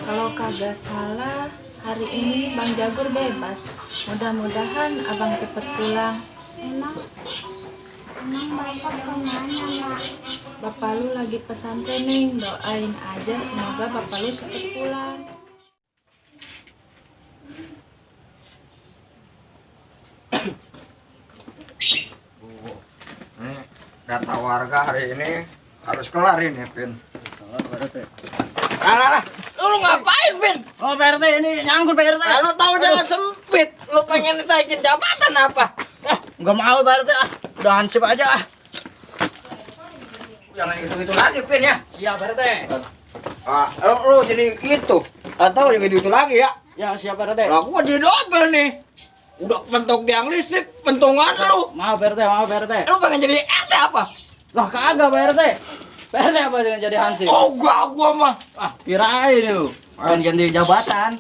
Kalau kagak salah, hari ini Bang Jagur bebas. Mudah-mudahan abang cepet pulang. Emang bapak kemana, Mak? Bapak lu lagi pesantren nih, doain aja semoga bapak lu cepet pulang. Nih, data warga hari ini harus kelar ini, Pin. Kelar, Pak RT. Alah, lu ngapain, Pin? Oh, Pak RT, ini nyangkut, Pak RT. Lu tahu jalan sempit, lu pengen ditaikin jabatan apa? Nggak mau, Pak RT. Udah hansip aja. Jangan gitu-gitu lagi, Pin ya. Siap, Pak RT. Lu jadi itu, atau yang gitu lagi ya? Ya, siap, Pak RT. Lah gua jadi double nih. Udah pentok tiang listrik, pentungan lu. Maaf, Pak RT, maaf, Pak RT. Lu pengen jadi RT apa? Lah, kagak, Pak RT. Pak RT apa yang jadi hansip? Oh, gua mah. Ah, kirain lu. Pengen ganti jabatan.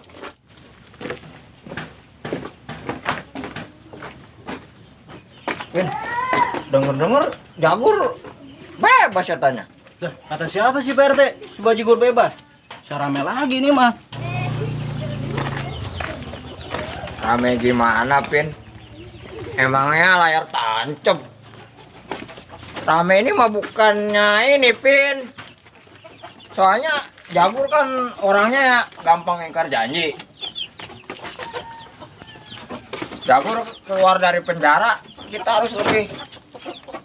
Pin, denger-denger Jagur bebas katanya. Dah, kata siapa sih, Pak RT? Sebajigur bebas. Sarame lagi nih, mah. Rame gimana, Pin? Emangnya layar tancap. Rame ini mah bukannya ini, Pin. Soalnya Jagur kan orangnya gampang ingkar janji. Jagur keluar dari penjara, kita harus lebih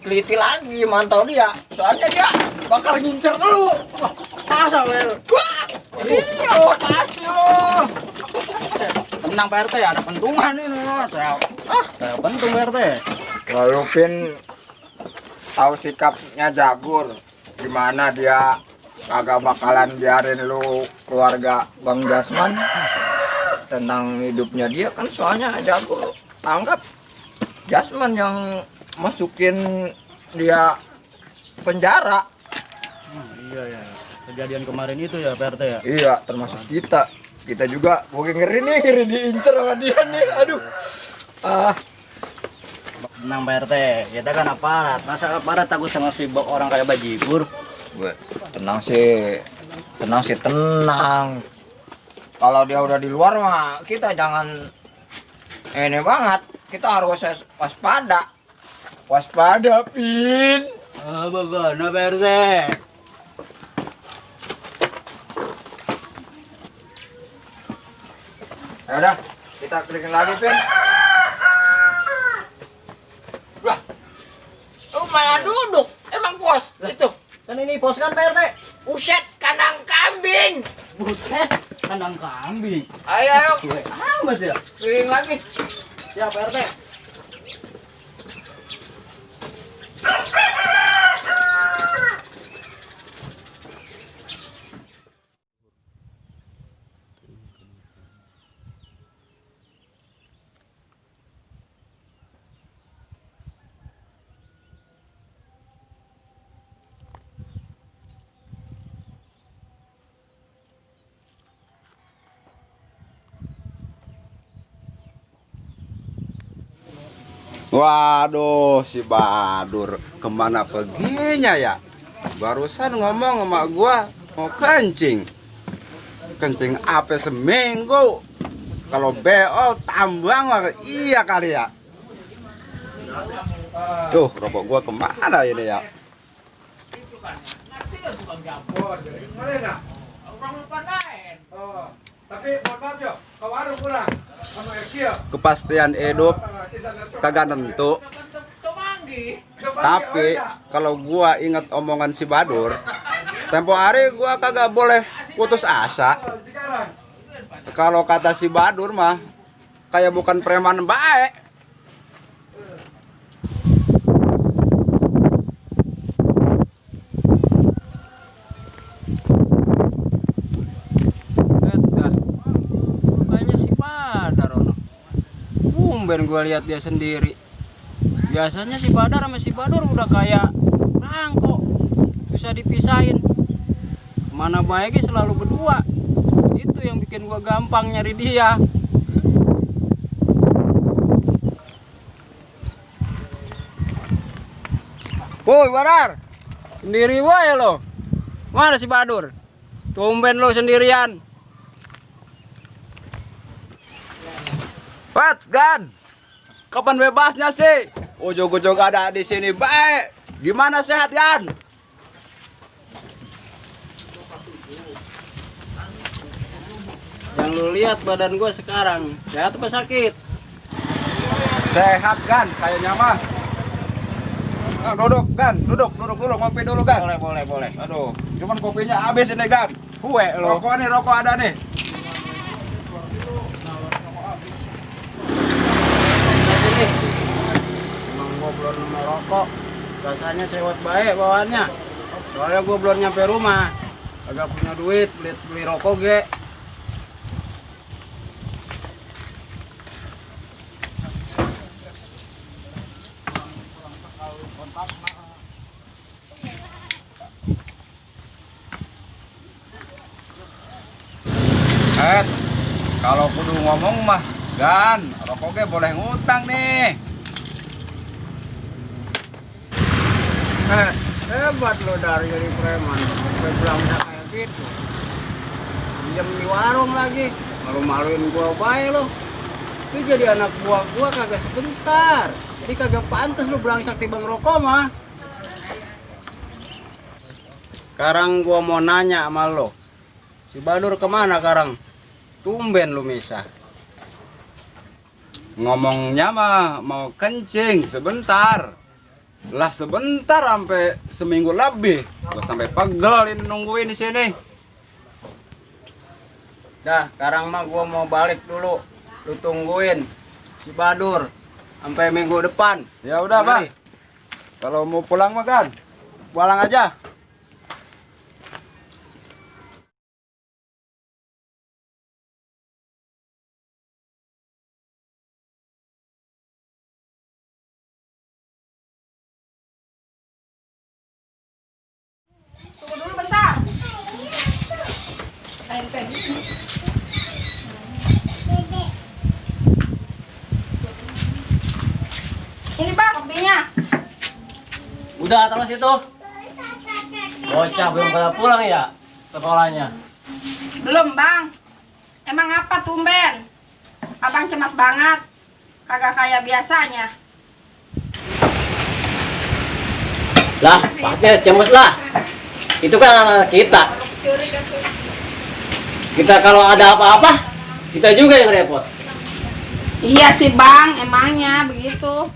teliti lagi mantau dia. Soalnya dia bakal ngincer lu. Masa, Wel? Wah, iya, pasti lu. Tenang, Pak RT, ada pentungan ini. Saya pentung, Pak RT. Lalu Pin tahu sikapnya Jagur, gimana dia kagak bakalan biarin lu keluarga Bang Jasman tentang hidupnya dia kan, soalnya Jagur anggap Jasman yang masukin dia penjara. Iya, ya. Kejadian kemarin itu ya, Pak RT ya. Iya, termasuk kita juga ngeri diincer sama dia nih. Aduh. Tenang, Pak RT, kita kan aparat. Masa aparat takut sama si orang kayak bajigur? Gue tenang sih, tenang. Kalau dia udah di luar mah kita jangan ini banget. Kita harus waspada. Waspada, Pin. Bagaimana, Pak RT? Ya udah, kita klikin lagi, Pin. Wah, lu malah duduk. Emang puas itu? Kan ini pos kan, Pak RT? Uset kandang kambing. Buset, kandang kambing. Ayo, Gue amat ya. keliling lagi. Siap, Pak RT. Waduh, si Badur kemana perginya ya? Barusan ngomong sama gua mau kencing. Kencing apa seminggu? Kalau BO tambang mah iya kali ya. Tuh, rokok gua kemana ini ya? Tapi mohon maaf yo, ke warung kurang sama Ekio. Kepastian hidup kagak tentu. Tapi kalau gua ingat omongan si Badur, tempo hari gua kagak boleh putus asa. Kalau kata si Badur mah kayak bukan preman baik. Kayaknya si Badar ono. Tumben gua lihat dia sendiri. Biasanya si Badar sama si Badur udah kayak rangkok, susah dipisahin. Mana baiknya selalu berdua. Itu yang bikin gua gampang nyari dia. Woi Badar, sendiri wae lo. Mana si Badur? Tumben lo sendirian. Wat, Gan. Kapan bebasnya sih? Ujung-ujung ada di sini baik. Gimana sehat, Gan? Yang lu lihat badan gua sekarang, sehat apa sakit? Sehat, Gan, kayaknya mah. Nah, duduk, Gan. Duduk. Ngopi dulu, Gan. Boleh. Aduh, cuman kopinya habis ini, Gan. Kue lo. Rokok ada nih. Ini. Emang gua belum nemu rokok. Rasanya sewot baik bawaannya. Soalnya gua belum nyampe rumah. Agak punya duit beli rokok ge. Kalau kudu ngomong mah, Gan, rokoknya boleh ngutang nih. Hebat lo dari jadi preman. Gue bilangnya kayak gitu. Diam di warung lagi. Malu-maluin gua baik lo. Lu jadi anak buah gua kagak sebentar. Jadi kagak pantas lu bilang sakti bang rokok mah. Sekarang gua mau nanya sama lo. Si Badur kemana sekarang? Tumben lu misah. Ngomongnya mah mau kencing sebentar. Lah sebentar sampai seminggu lebih. Gua sampai pegel ini nungguin di sini. Dah, sekarang mah gua mau balik dulu. Lu tungguin si Badur sampai minggu depan. Ya udah, Bang. Kalau mau pulang mah, Gan, pulang aja. Tunggu dulu bentar. Pen. Ini Bang kopinya. Udah taruh situ. Bocah belum pada pulang ya sekolahnya. Belum Bang. Emang apa tumben? Abang cemas banget. Kagak kayak biasanya. Lah, pasti cemas lah. Itu kan anak kita. Kita kalau ada apa-apa, kita juga yang repot. Iya sih Bang, emangnya begitu.